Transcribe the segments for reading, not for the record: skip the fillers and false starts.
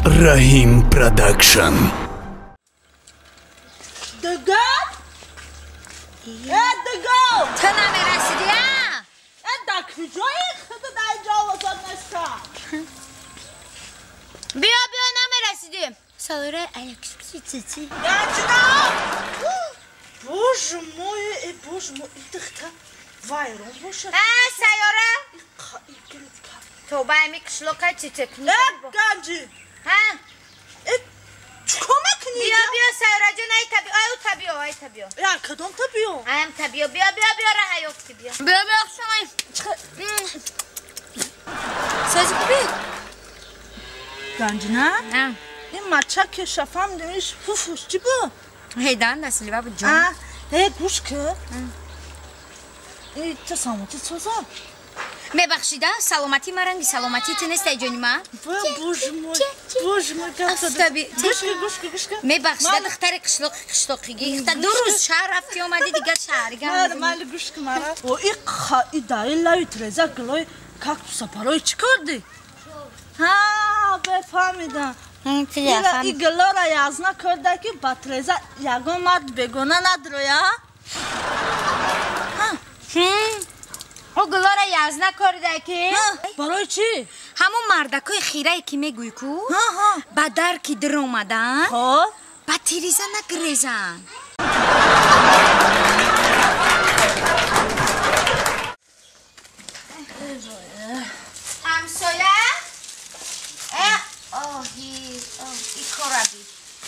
Раҳим Продакшн. Дигар? Э, дигар! Ту намерасидӣ, а? Э, дар куҷои худ дар ҷо озод неста? Биё, биё, намерасидӣ. Салора Алексицици. Ганҷина! Боже мой, э, боже мой, и дихта вайрон бошад. А, Сайёра? Тоба, ами қишлоқа читекни. Э, Ганҷи! Ҳа? Э, чикор мекунӣ? Биё, биё, Сайёраҷон, ай та биё, ай та биё, ай та биё. Э, кадом та биё? Аям та биё, биё, биё, биё, раҳа ёфти биё. Биё, биё, хушомай. Сози хубӣ? Ганҷина? А. Ин мача ки шафам димиш фуфуш чӣ бу? Ҳейдан насилива бу ҷон. А, э, гӯш ки. Э, ту саломатӣ соза? Мебахшида, саломатӣ ма ранги саломатӣ ту нест, ай ҷони ма? Боже мой, боже мой, Афтоби. Гӯш ки, гӯш ки, гӯш ки. Мебахшида, духтари қишлоқи қишлоқиги. Ихта ду рӯз шаҳр рафти омадӣ, дигар шаҳрига. Майли, майли, гӯш ки мара. О, и ха, и даи лави треза гилои кактуса барои чӣ кардӣ? Ҳа, бефаҳмидам. И гилора язна карда ки ба треза ягон мард бегона надроя? О, гулора язна карда ки? Барои чӣ? Ҳамон мардакои хирае ки мегӯй ку, ба дар ки дир омадан, ба тиреза нагирезанд. Ҳамсоя? Э, оҳи, и кораби.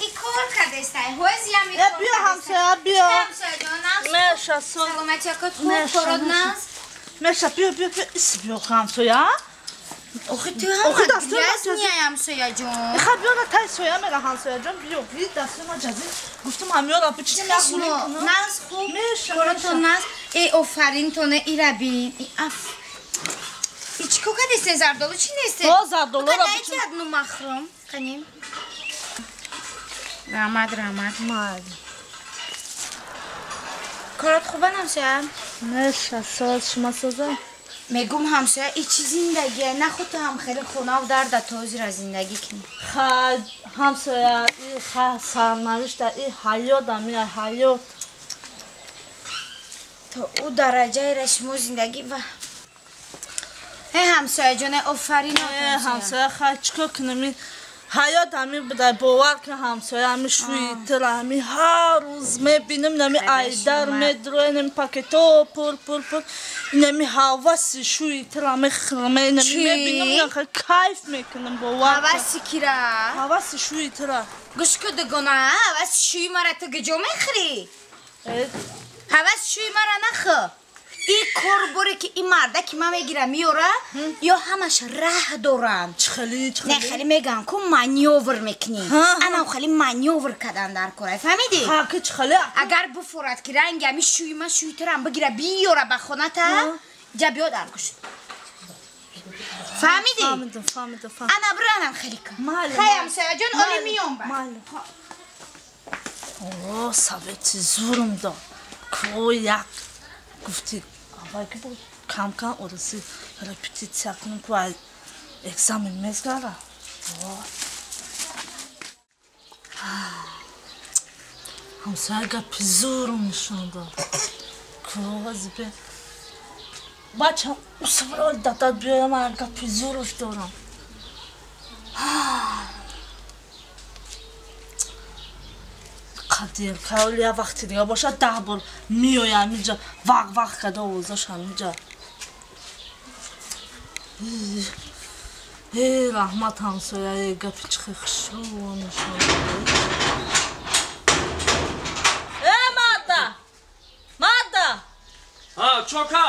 И кор кардестай. Ҳозиям и Э, биё, ҳамсоя, биё. Ҳамсоя ҷон, Меша, со. Саломатӣ акот хуб, Меша, корот меша. наз? Меша, биё, биё, биё, ис биё, ҳамсоя. Охи ту Охи ҳама дастур грязния, ҳамсоя ҷон. Ха, биё, на тай соя мера, ҳамсоя ҷон, биё. Би дастур ма ҷазӣ. Гуфтам ҳамёра бичинем як гулӣ Шумо кунам. наз хуб, Меша, коротон меша. наз. Э, офаринтоне, ира бин. И аф. И чӣ кор кардесен, зардолу чӣ несте? О, зардолуро Дайте бичинем. одну махрум. Қаним. Раҳмат, раҳмат. Майли. Корот хубан, ҳамсоя? Меша, соз, шумо соза? Мегум, ҳамсоя, и чӣ зиндагие? Нахуд ту ҳам хеле хонаву дарда тозира зиндагӣ кунӣ. Ха, ҳамсоя, и ха сарнавишта, и ҳаёт ами ҳаёт. То ӯ дараҷаеро шумо зиндагӣ ва. Э, ҳамсоя ҷоне, офарин. Э, ҳамсоя, хай чикор кунем, ин ҳаёт ҳами будай, бовар кун, ҳамсоя, ҳами шӯи тира ҳами ҳар рӯз мебинем, нами айдар медроя, нами пакето пур пур пур, инами ҳаваси шӯи тира мехӯрам, инами Чӣ? мебинем, яхе кайф мекунем, бовар кун. Ҳаваси кира? Ҳаваси шӯи тира. Гӯш ку, дугона, ҳаваси шӯи мара ту гиҷо мехӯрӣ? Э, Ҳаваси шӯи мара нахӯ. И корборе ки и марда ки ман мегира меёра, ё ҳамаш раҳ доранд. Чӣ хеле, чӣ Не, хеле? хеле мегӯям ку, манёвр мекунӣ. Ҳа, ҳа. Анам хеле манёвр кардан дар кора, фаҳмидӣ? Ҳа, ки чӣ хеле? Агар буфурад ки ранги ҳами шӯи ман шӯи турам бигира биёра ба хоната, ҷа биё дар гӯш. Фаҳмидӣ? Фаҳмидам, фаҳмидам, фаҳмидам. Ана биро, анам хеле кун. Майли, Хай, майли. ҳамсояҷон, оли миём ба. Майли. О, совети зурм дод. Ко як гуфти, аввал ки бо кам-кам орусӣ репетитсия кунем, ку ай экзамен мезгара. О. Ҳамсоя гапи зурм нишон дод. Ко бе. Бача, усврол дадад биёям, ман гапи зуруш дорам. Қадир каоли я вақти дига бошад, 10 бор меоя ҳамиҷа, вақ вақ карда овозаш ҳамиҷа. Э, раҳмат, ҳамсоя, э, гапи чихе хушрӯ нишон дод. Э, марда, марда! Ҳа, чока?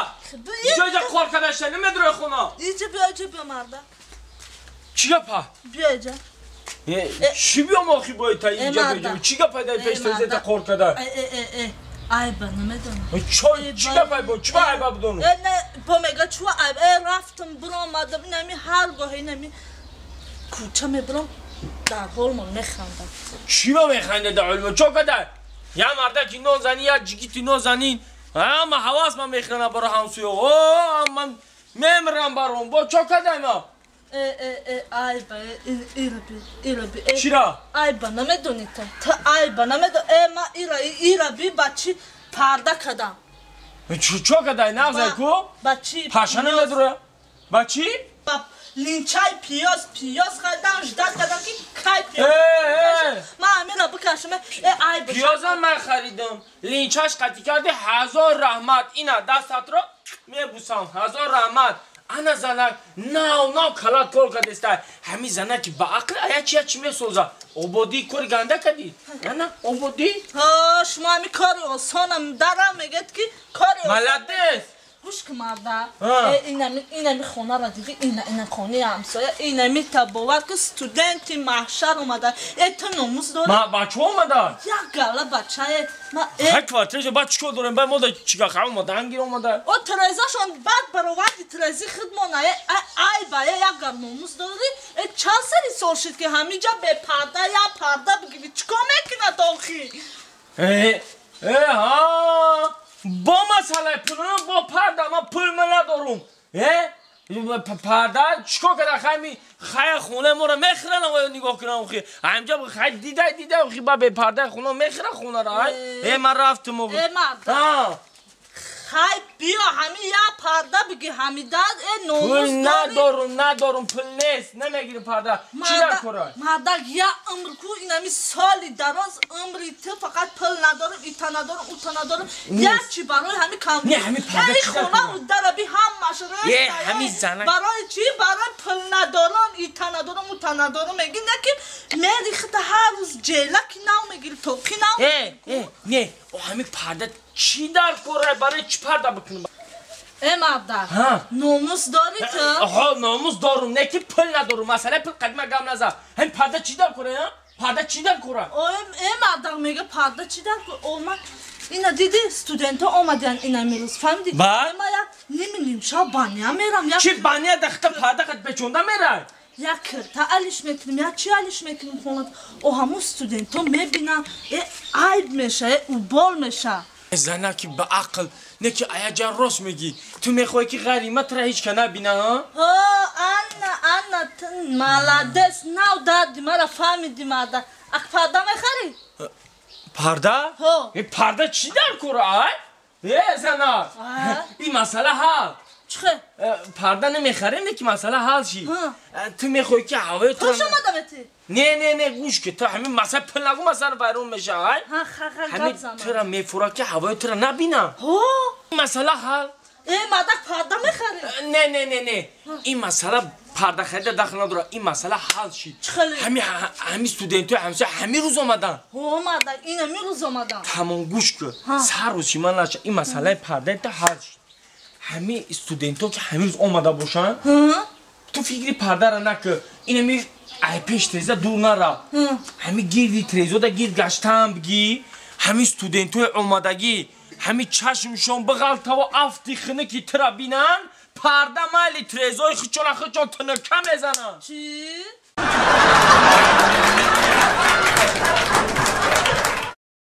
Иҷо кор кардашта намедрои хона. Иҷа биё, иҷа биё, марда. Чӣ гапа? Биё иҷа. Э, чӣ биём охи бои та Э, иҷа? марда. Биё, чӣ гапа дай Э, пеш марда. та кор када? Э, э, э, э, айба намедонам. Чой, чӣ гапа бо чӣ ба айба бидонам? Э, не, бо мега чуа айб. Э, рафтам, биромадам, инами ҳар гоҳ инами кӯча мебирам, дар ҳолмон механдам. Чӣ ба механде да олмо чока да? Я мардаки нозанин, я ҷигити нозанин. Ҳама ҳавас ман мехӯрана баро ҳамсӯё. О, ман мемирам баром. Бо чока дай ма? Айба, ираби, ираби. Чира? Айба, намедони та. Та айба, намедо. Ма ира, ираби бачи парда кадам. Чо кадай, нағзай ку? Бачи. Паша намедура. Бачи? Ба линчай пиёз, пиёз хардам, ждат кадам ки кай пиёз. Ма амира бикашам, айба. Пиёзам ман харидам. Линчаш қатӣ карди, ҳазор раҳмат. Ина дастатро мебусам, ҳазор раҳмат. Ана занак нав нав калат кор кардестай. Ҳамин занак ки ба ақл ая чи чи месоза. Ободӣ кори ганда кардӣ. Ана ободӣ. Ҳа, шумо ҳамин кори осонам дарам мегӯяд ки кори осон. Молодец. Гӯш ки марда. Инами хонаро дидӣ, ина хонаи ҳамсоя, инами та бовар ки студенти маҳшар омада. Ту номус дорӣ? Ма бача омада? Як гала бачае. Ҳай квартираша баъд чӣ кор дорем? Баъд мо да чигаха омада, ангир омада. О тирезашон баъд бароварди тирези худмона. Айба, як гал номус дорӣ? Чанд сари сол шуд ки ҳаминҷа бепарда, як парда бигирӣ. Чӣ кор мекунад охӣ? Ҳа. Бо масъалаи пулам, бо парда, ман пул ма надорум. Парда чикор карда? Хайми хая хонаи моро мехӯран, нигоҳ кунам охи. Ҳамҷа хай дидай дидай охи, ба бепардаи хона мехӯра хонаро. Ман рафтам охи. Марда. Хай биё ҳамин як парда биги ҳамида, номус пул надорум, надорум, пул нест, намегирим парда. Чӣ дар кора? Мардак як умр ку инами соли дароз умри ту фақат пул надорум, ита надорум, ута надорум. Як чи барои ҳамин кам. Не, ҳамин парда чӣ дар хона удара би ҳамаш реста. Ҳамин занак. Барои чӣ? Барои пул надорум, ита надорум, ута надорум. Меги не ки мери хита ҳар рӯз ҷелаки нав мегири, тоқи нав. Не, ҳамин парда чӣ дар кора? Барои чӣ парда бикунам? Марда, номус дорӣ ту? Ҳо, номус дорум, не ки пул надорум. Масъалаи пул қадима гап назад. Ҳамин парда чӣ дар кора? Парда чӣ дар кора? Марда мега парда чӣ дар кора? Ма ина диди студентҳо омадиян ина мирӯз, фаҳмидӣ? Ма як ними нимшаб баня мерам. Чӣ баня? Дахта парда қад печонда мерай? Як кирта алиш мекунем, як чӣ алиш мекунем хонат. О ҳамун студентҳо мебинанд, айб меша, убол меша. Занаки ба ақл, не ки аяҷа рост мегӣ. Ту мехоҳӣ ки ғарима тура ҳеҷ ка набина, ҳа? Ҳо, анна, анна, ту молодец, нав дарди мара фаҳмиди марда. Ак парда мехарӣ? Парда? Ҳо. Парда чӣ дар кора, ай? Зана, ин масъала ҳал. Чӣ? Парда намехарем, не ки масъала ҳал ши. Ту мехоҳӣ ки ҳавои ту. Хуш омадам ти? Не, не, не, гӯш ки ту ҳамин масъала пул нагӯ, масъала вайрон меша, ай? Ҳа, ха, ха, ҳамин тура мефура ки ҳавои тура набина. Ҳо. Масъала ҳал. Мардак парда мехарӣ? Не, не, не, не. Ин масъала парда харида дахл надорад. Ин масъала ҳал шид. Ҳамин студентҳои ҳамсоя ҳамин рӯз омаданд. Ҳо, мардак, ин ҳамин рӯз омаданд. Тамом, гӯш ки. Сар рӯз ши ман наша. Ин масъалаи пардаи ту ҳал шид. Ҳамин студентҳо ки ҳамин рӯз омада бошанд, ту фикри пардара накун. Ин ҳамин ай пеш треза дур нара. Ҳамин гирди трезода гирд гаштан бигӣ, ҳамин студентҳои омадагӣ, ҳамин чашмшон бағалтаву афти хиники тура бинанд, парда майли трезои хичона хичон тунука мезананд. Чӣ?